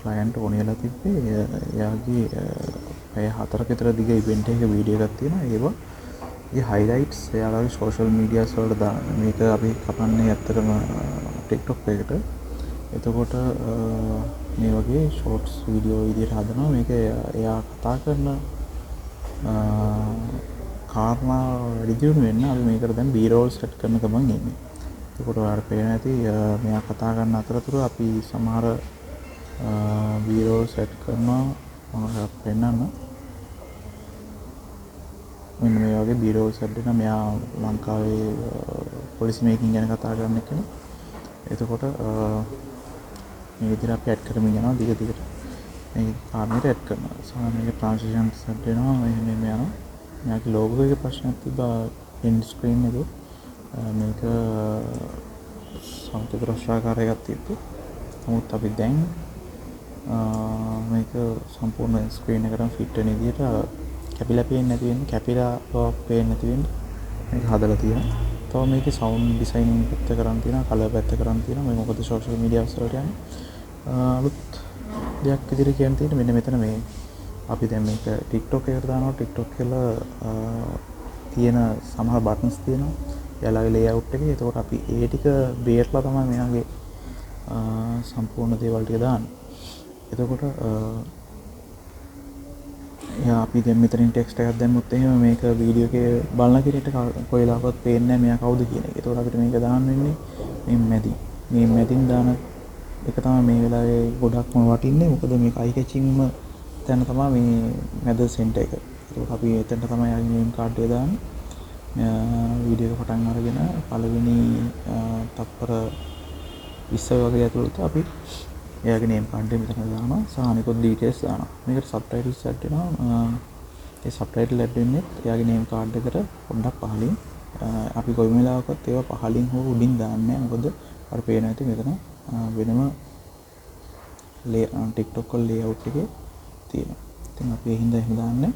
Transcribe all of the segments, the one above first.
Client ඕන වෙලා තිබ්බේ එයාගේ පැය 4ක විතර දිග ඉවෙන්ට් එකක වීඩියෝ එකක් තියෙනවා. ඒවා ඒ හයිලයිට්ස් එයාලගේ සෝෂල් මීඩියාස් වලට දාන්න. මේක අපි කපන්නේ ඇත්තටම TikTok එකට. එතකොට මේ වගේ ෂෝට්ස් වීඩියෝ විදිහට හදනවා. මේක එයා කතා කරන කාරණා වැඩි දියුණු වෙන්න අපි මේකට දැන් බී රෝල් සෙට් කරන ගමන් ඉන්නේ. එතකොට ඔයාලට පේනවා ඇති මෙයා කතා කරන අතරතුර අපි සමහර බී රෝල් සෙට් කරනවා. මම ඔයාලට පෙන්නන්න. මෙන්න මේ වගේ බී රෝල් සෙට් වෙනවා. මෙයා ලංකාවේ පොලිසි මේකින් ගැන කතා කරන කෙනෙක්. එතකොට මේ විදිහට අපි ඇඩ් කරමින් යනවා දිග දිගට. මේ කාරණේට ඇඩ් කරනවා. සහ මේක ට්‍රාන්සිෂන් සෙට් වෙනවා. එහෙම එහෙම යනවා. මෙයාගේ ලෝගෝ එකේ ප්‍රශ්නයක් තිබ්බා එන්ඩ් ස්ක්‍රීන් එකේ. මේක සමචතුරස්‍රාකාර එකක් තිබ්බේ. නමුත් අපි දැන් මේක සම්පූර්ණ ස්ක්‍රීන් එකටම ෆිට් වෙන විදිහට කැපිලා පේන්නේ නැති වෙන්න, කැපිලා බවක් පේන්නේ නැති වෙන්න මේක හදලා තියෙනවා. තව මේකේ සවුන්ඩ් ඩිසයිනින් පැත්ත කරන් තියෙනවා, කලර් පැත්ත කරන් තියෙනවා. මේ මොකද සෝෂල් මීඩියාස් වලට යන්නේ. අලුත් දෙයක් විදිහට කියන්න තියෙන්නේ මෙන්න මෙතන මේ අපි දැන් මේක TikTok එකට දානවා. TikTok කියලා තියෙන සමහර බටන්ස් තියෙනවා එයාලගේ ලේඅවුට් එකේ. එතකොට අපි ඒ ටික බේරලා තමයි මෙයාගේ සම්පූර්ණ දේවල් ටික දාන්නේ. එතකොට එයා අපි දැන් මෙතනින් ටෙක්ස්ට් එකක් දැම්මොත් එහෙම මේක වීඩියෝ එකේ බලන කෙනෙක්ට කොයි වෙලාවකවත් පේන්නේ නැහැ මෙයා කවුද කියන එක. එතකොට අපිට මේක දාන්න වෙන්නේ මේ මැදින්. මේ මැදින් දාන එක තමයි මේ වෙලාවේ ගොඩක්ම වටින්නේ. මොකද මේක අයි කැචින්ම තැන තමයි මේ මැද සෙන්ටර් එක. එතකොට අපි එතනට තමයි යාගේ නේම් කාඩ් එක දාන්නේ. වීඩියෝ එක පටන් අරගෙන පළවෙනි තප්පර 20 වගේ ඇතුළත අපි එයාගේ නේම් කාඩ් එක මෙතන දානවා සහ අනිකුත් ඩීටේල්ස් දානවා. මේකට සබ්ටයිටල්ස් ඇඩ් වෙනවා. ඒ සබ්ටයිටල් ඇඩ් වෙන්නේ එයාගේ නේම් කාඩ් එකට පොඩ්ඩක් පහලින්. අපි කොයි වෙලාවකවත් ඒවා පහලින් හෝ උඩින් දාන්නේ නැහැ. මොකද අර පේන ඇති මෙතන වෙනම TikTok වල ලේඅවුට් එකේ තියෙනවා. ඉතින් අපි ඒ හින්දා එහෙම දාන්නේ.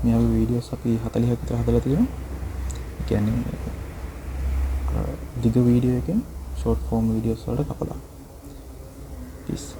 මේ වගේ වීඩියෝස් අපි 40ක් විතර හදලා තියෙනවා. ඒ කියන්නේ දිග වීඩියෝ එකෙන් ෂෝට් ෆෝම් වීඩියෝස් වලට කපලා. Peace.